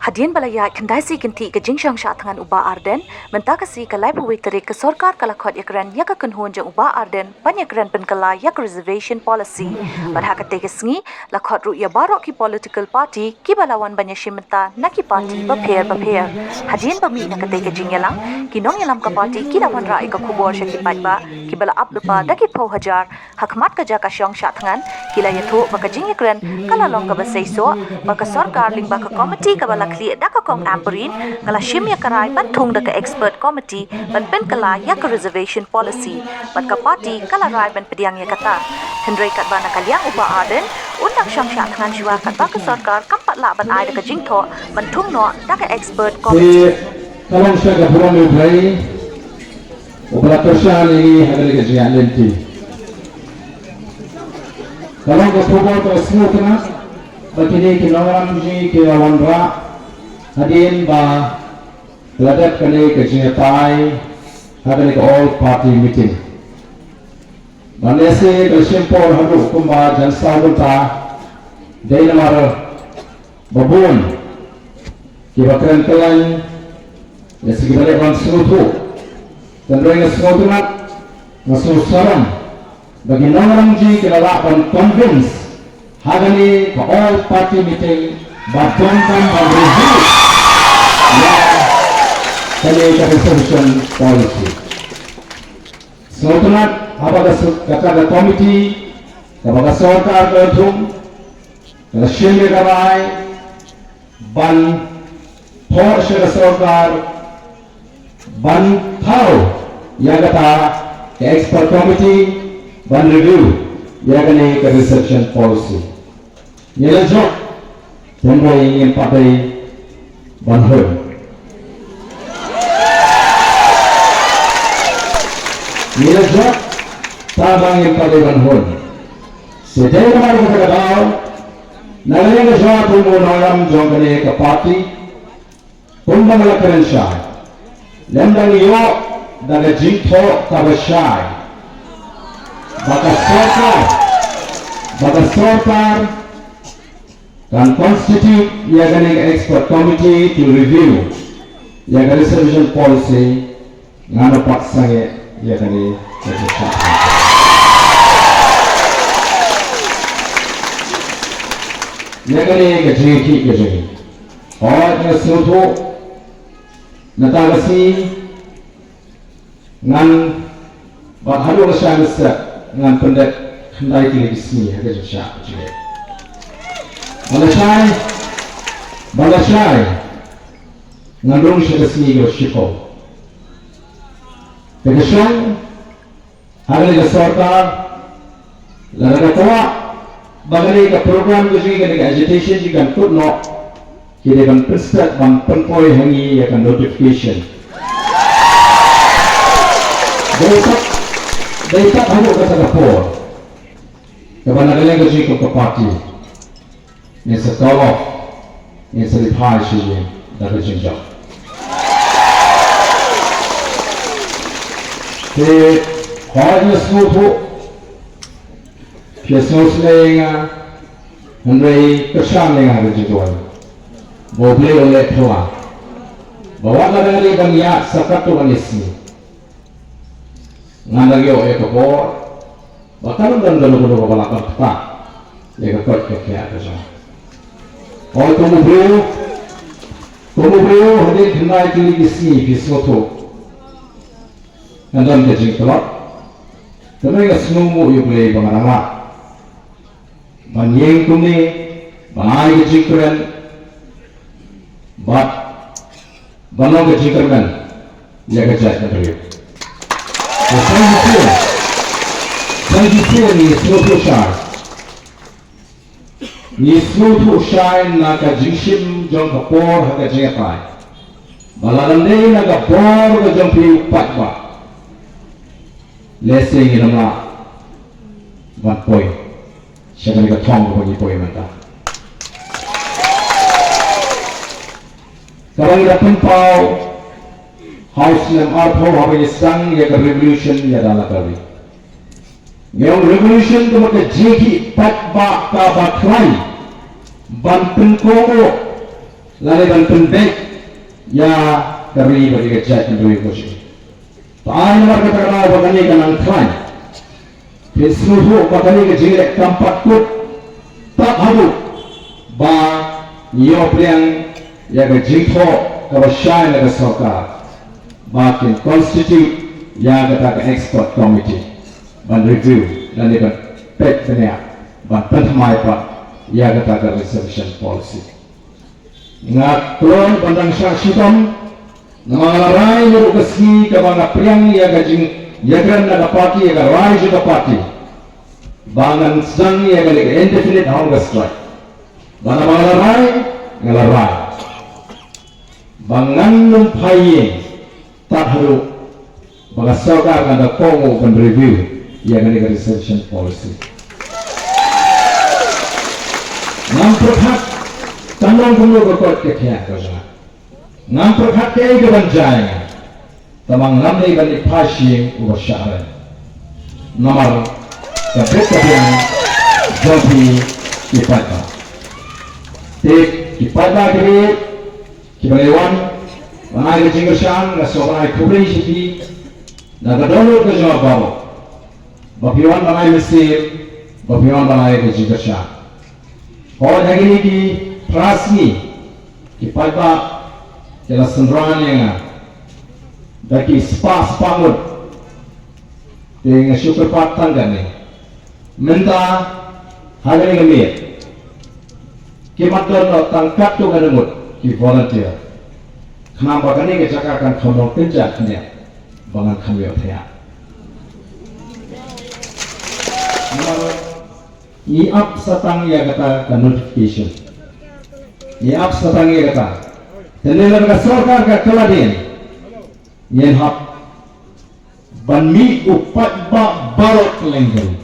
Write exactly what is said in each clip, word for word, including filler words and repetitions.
Hadien ba la ïaid khyndai sngi kynthih ka jingshong shah thngan u Bah Ardent, mynta ka sngi ka laiphew wei tarik ka sorkar ka la khot ïakren ïa ka kynhun jong u Bah Ardent ban ïakren pynkylla ïa ka reservation policy. Bad ha katei ka sngi la khot ruh ïa baroh ki political party kiba la wan ban ïashim bynta na ki party bapher bapher. Hadien ba mih na katei ka jingïalang, ki nongïalam ka party ki la wanrah ïa ka khubor sha ki paidbah kiba la ap lypa da ki phew hajar ha khmat ka jaka shong shah thngan, ki la ïathuh ba ka jingïakren ka la long kaba seisoh, ba ka sorkar lyngba ka komiti kaba la khlieh da ka Kong Ampareen ka la shim ïa ka rai ban thung da ka expert committee ban pynkylla ïa ka reservation policy, bad ka party ka la rai ban pdiang ïa kata. Hynrei katba na ka liang u Bah Ardent un dang shong shah thngan shuwa katba ka sorkar kam pat lah ban ai da ka jingthoh ban thung noh da ka expert committee. Te ka long sha ka burom U Blei uba la kyrshan ïa ngi ha kane ka jingïaid lynti. Ka long ka khubor kaba sngewtynnat ba kine ki nongïalam jong ngi ki la wanrah hadien ba la dep kane ka jingïatai ha kane ka all party meeting. Ban lehse ka la shim por haduh kumba jan saw kynta, dei namar ba bun kiba kren kyllaiñ, lehse kiba leh ban sngewthuh. Hynrei nga sngewtynnat, nga sngewsarong ba ki nongïalam jong ngi ki la lah ban convince ha kane ka all party meeting ba donkam ban review ïa kane ka reservation policy. Sngewtynnat haba ka s-, kata ka committee kaba ka sorkar ka la thung ka la shim ïa ka rai ban thoh sha ka sorkar ban thaw ïa kata ka expert committee ban review ïa kane ka reservation policy. Ngi la jop, tang ba ngim pat dei ban hun. Ngi la jop, tang ba ngim pat dei ban hun. Te dei namar kata ka daw, na ka liang ka jong nga kum u nongïalam jong kane ka party, kumba nga la kren shai, lymda ngi ïoh da ka jingthoh kaba shai ba ka sorkar, ba ka sorkar kan constitute ïa kane ka expert committee to review ïa ka reservation policy, ngan ym pat sangeh ïa kane ka jingshah. Ïa kane ka jingïakhih ka jong ngi. Hooid, nga sngewthuh, nangta ka sngi ngan, bad haduh lashai mynstep ngan pyndep khyndai tylli ki sngi ha ka jingshah ka jingeh. Ba lashai, ba lashai ngan rung sha ka sngi kaba shiphew. Te ka shong ha kane ka sorkar, lada ka kwah ba kane ka program ka jong ngi, kane ka agitation jong ngi kan kut noh, ki dei ban pynstet ban pynpoi ha ngi ïa ka notification. Dei tat, dei tat haduh kata ka por kaba na ka liang ka jong ngi kum ka party ngin sa call off, ngin sa leit phai sha ïing da ka jingjop. Te hooid, nga sngewthuh phi ïa sngewsynei ïa nga, hynrei kyrshan ïa nga ha ka jingduwai ba U Blei un leh phylla ba wat la dang dei ban ïaid sa katto katne sngi, ngan dang ïoh ïa ka bor ba kan ym don kano kano kaba lah ban ktah ïa ka koit ka khiah ka jong nga. Hooid, kum u briew, kum u briew, hadien khyndai tylli ki sngi, phi sngewthuh, ngan don ka jingtlot. Te nga sngewnguh ïa U Blei ba nga dang lah ban ïeng kumne, ban ai ka jingkren bad ban long ka jingkyrmen ïa ka jaitbynriew. Te thank you sir, thank you sir, ngi sngewthuh shai, ngi sngewthuh shai na ka jingshim jong ka por ha ka jingïatai ba lada ym dei na ka bor ka jong phi u paidbah, lehse ngin ym lah ban poi sha kane ka thong kaba ngi poi mynta. Kaba ngi da pynpaw ha u snem arphew haba ngi sdang ïa ka revolution ïa da la ka ri. Ngi ong revolution ka mut ka jingkhih paidbah kaba khlaiñ ban pynkohnguh lane ban pynbeit ïa ka ri bad ïa ka jaitbynriew ka jong ngi. Te ai namar kata ka daw ba kane ka nang khlaiñ. Phin sngewthuh ba kane ka jingleh kam pat kut tad haduh ba ngi ïoh pdiang ïa ka jingthoh kaba shai na ka sorkar ba kin constitute ïa kata ka expert committee ban review lane ban peit bniah ban pynthymmai pat ïa kata ka reservation policy. Nga kloi ban dang shah shitom, namar nga la rai naduh ka sngi kaba nga pdiang ïa ka jingïakren na ka party, ïa ka rai jong ka party ba ngan sdang ïa kane ka indefinite hunger strike. Ba namar nga la rai, nga la rai ba ngan nym phai ïing tad haduh ba ka sorkar kan da kohnguh ban review ïa kane ka reservation policy. Ngam pyrkhat tang long kumno ka koit ka khiah ka jong nga. Ngam pyrkhat kaei kaban jia ïa nga. Tangba ngam dei ban leit phai sha ïing uba shah rem. Namar ka bit ka biang jong phi ki paidbah. Te ki paidbah ki ri kiba la wan ban ai ka jingkyrshan, nga sngewbha ban ai khublei sha phi na ka dohnud ka jong nga baroh. Ba phi wan ban ai mynsiem, ba phi wan ban ai ka jingkyrshan. Hooid, ha kine ki phra sngi ki paidbah ki la synran ïa nga da ki spah spah ngut. Te nga shu kyrpad tang kane. Mynta ha kane ka miet kim don noh tang katto katne ngut ki volunteer. Khnang ba kane ka jaka kan kham long kynja khyndiat ba ngan kham ïoh thiah. Namar ngi ap sa tang ïa kata ka notification. Ngi ap sa tang ïa kata. Te lada ka sorkar ka kylla dien, ngin hap ban mih u paidbah baroh kylleng ka ri.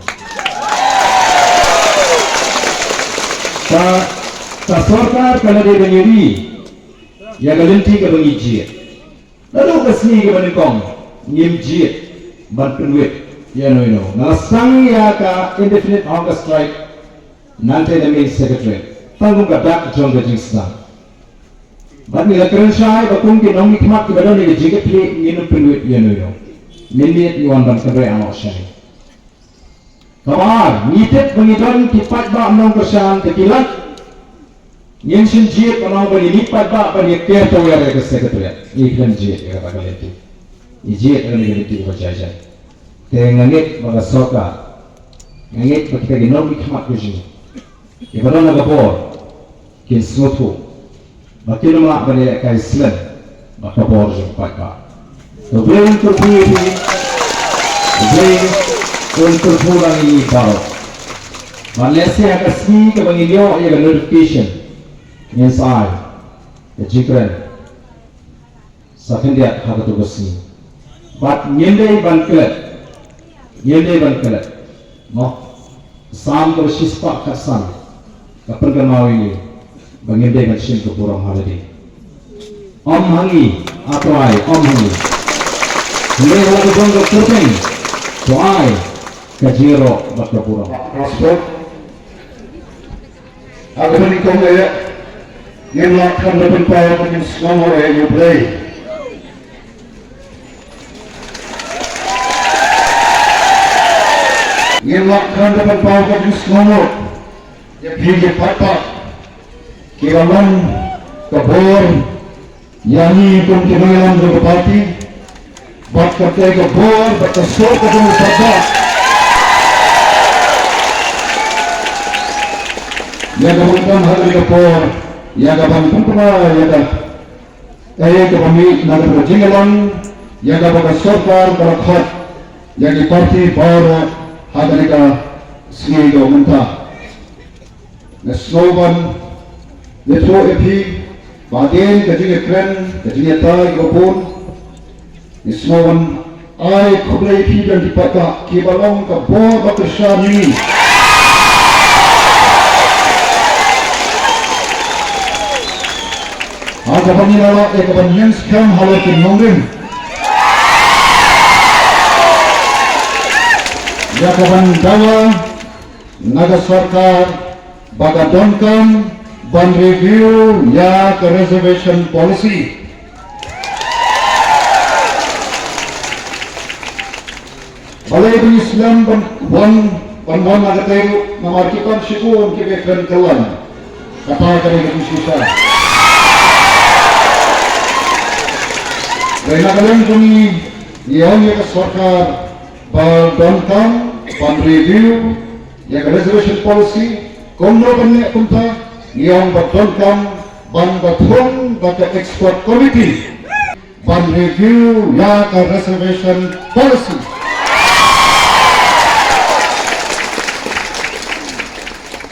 Ka, ka sorkar ka la dei ban ïohi ïa ka lynti kaba ngi jied. Naduh ka sngi kaba nyngkong ngim jied ban pynwit ïano ïano. Nga la sdang ïa ka indefinite hunger strike nangta na main secretariat tang kum ka dak jong ka jingsdang. Bad ngi la kren shai ba kum ki nongmihkhmat kiba don ha ka jingkitkhlieh ngin ym pynwit ïano ïano. Mynmiet ngi wan ban kynriah noh shane. Kaba ar, ngi tip ba ngi don ki paidbah nongkyrshan, te ki lait. Ngin shim jied ban ong ba ngi mih paidbah ban ïa ker tawar ïa ka secretariat. Ngi khlem jied ïa kata ka lynti. Ngi jied ïa kane ka lynti kaba jai jai. Te nga ngeit ba ka sorkar, nga ngeit ba kita ki nongmihkhmat ka jong ngi kiba don ha ka bor kin sngewthuh ba kin ym lah ban ïalehkai slem bad ka bor jong u paidbah. To U Blei un kyrkhu ïa phi, to U Blei un kyrkhu lang ïa ngi baroh. Bad lehse ha ka sngi kaba ngin ïoh ïa ka notification ngin sa ai ka jingkren sa khyndiat ha kato ka sngi. Bad ngim dei ban klet. Ngim dei ban klet. Mo. Salm kaba shispah khatsan ka pynkynmaw ïa ngi ba ngim dei ban shim ka burom ha lade. Ym ha ngi, A Trai, ym ha ngi. Hynrei ha la ka jong ka kyrteng to ai ka jingïaroh bad ka burom. Respect. Ha kaba nyngkong eh, ngim lah khlem da pynpaw ka jingsngewnguh ïa U Blei. Ngim lah khlem da pynpaw ka jingsngewnguh ïa phi ki paidbah kiba long ka bor ïa ngi kum ki nongïalam jong ka party, bad kata ka bor bad ka suk ka jong u paidbah. Ïa kaba ngi don ha kane ka por, ïa kaba ngi pynpaw ïa ka, eh, ïa kaba mih na ka jingïalam, ïa kaba ka sorkar ka la khot ïa ki party baroh ha kane ka sngi ka mynta. Nga sngew ban ïathuh ïa phi ba hadien ka jingïakren, ka jingïatai kaba bun, nga sngew ban ai khublei ïa phi don ki paidbah kiba long ka bor ba kyrshan ïa ngi. Ha kaba ngi la leh ïa kaban ïeng skhem halor ki nongrim. Ïa ka ban dawa na ka sorkar ba ka donkam ban review ïa ka reservation policy. Balei ba ngi slem ban wan, ban wan na katei ruh, namar ki pan shibun kiba kren kyllaiñ. Kata ka dei ka jingshisha. Dei na ka liang jong ngi, ngi ong ïa ka sorkar ba donkam ban review ïa ka reservation policy, kumno ban leh kumta, ngi ong ba donkam ban da thung da ka expert committee ban review ïa ka reservation policy.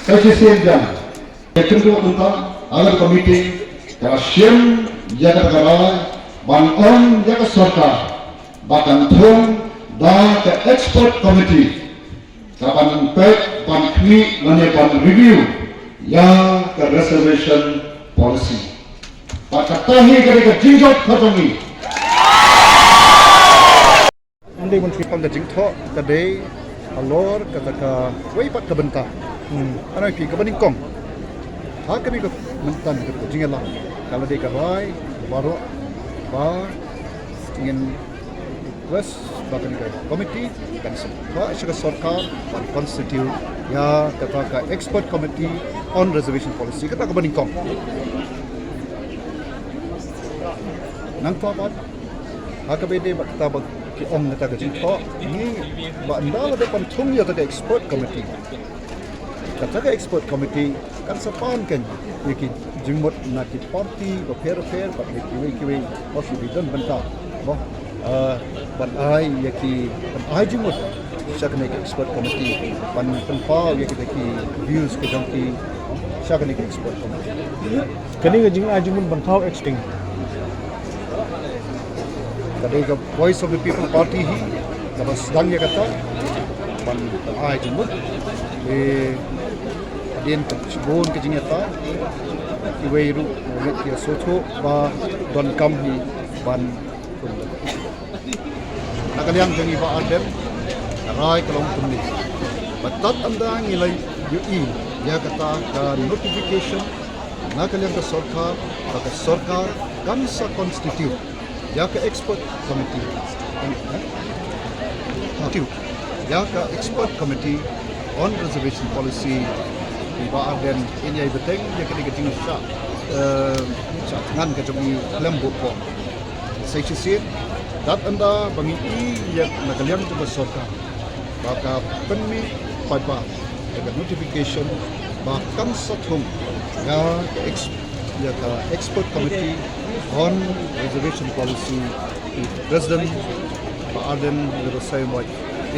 Sa shisien jang, ïa kynduh mynta ha ka committee ka la shim ïa ka rai ban ong ïa ka sorkar ba kan thung da ka expert committee ka ban peit, ban khmih lane ban review ïa ka reservation policy. Bad kata hi ka dei ka jingjop ka jong ngi. Ym dei ban phi pang ka jingthoh ka dei halor kata kawei pat ka bynta. Hmm. Hynrei phi kaba nyngkong, ha kane ka mynta ka jingïalang ka la dei ka rai baroh ba ngin request ba kane ka committee kan sa ba sha ka sorkar ban constitute ïa kata ka expert committee on reservation policy, kata kaba nyngkong. Nangta pat ha kaba ïadei bad kata ba ki ong kata ka jingthoh, ngi ba ynda la dep ban thung ïa kata ka expert committee, kata ka expert committee kan sa pan kein ïa ki jingmut na ki party bapher bapher bad ïa kiwei kiwei, bad ki don bynta, mo, eh, ban ai ïa ki, ban ai jingmut sha kane ka expert committee, ban pynpaw ïa kita ki views ka jong ki sha kane ka expert committee. Kane ka jingai jingmut ban thaw acting. Ka dei ka Voice of the People Party hi kaba sdang ïa kata ban ai jingmut. Te hadien ka shibun ka jingïatai, kiwei ruh ki ïa sngewthuh ba donkam hi ban Na ka liang jong i Bah Ardent, ka rai ka long kumne. Ba tad ynda ngi la ïohi ïa kata ka notification na ka liang ka sorkar, ba ka sorkar kan sa constitute ïa ka expert committee. Constitute ïa ka expert committee on reservation policy. I Bah Ardent in ïai bteng ïa kane ka jingshah, eh, shah thngan ka jong i khlem buh bom. Sa shisien, tad ynda ba ngi i ïa na ka liang jong ka sorkar ba ka pynmih paidbah ïa ka notification ba kan sa thung ïa ka ex-, ïa ka expert committee on reservation policy, i President Bah Ardent Miller Basaiawmoit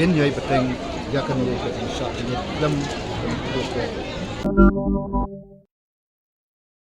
in ïai bteng ïa kane ka jingshah kane khlem, khlem buh bom.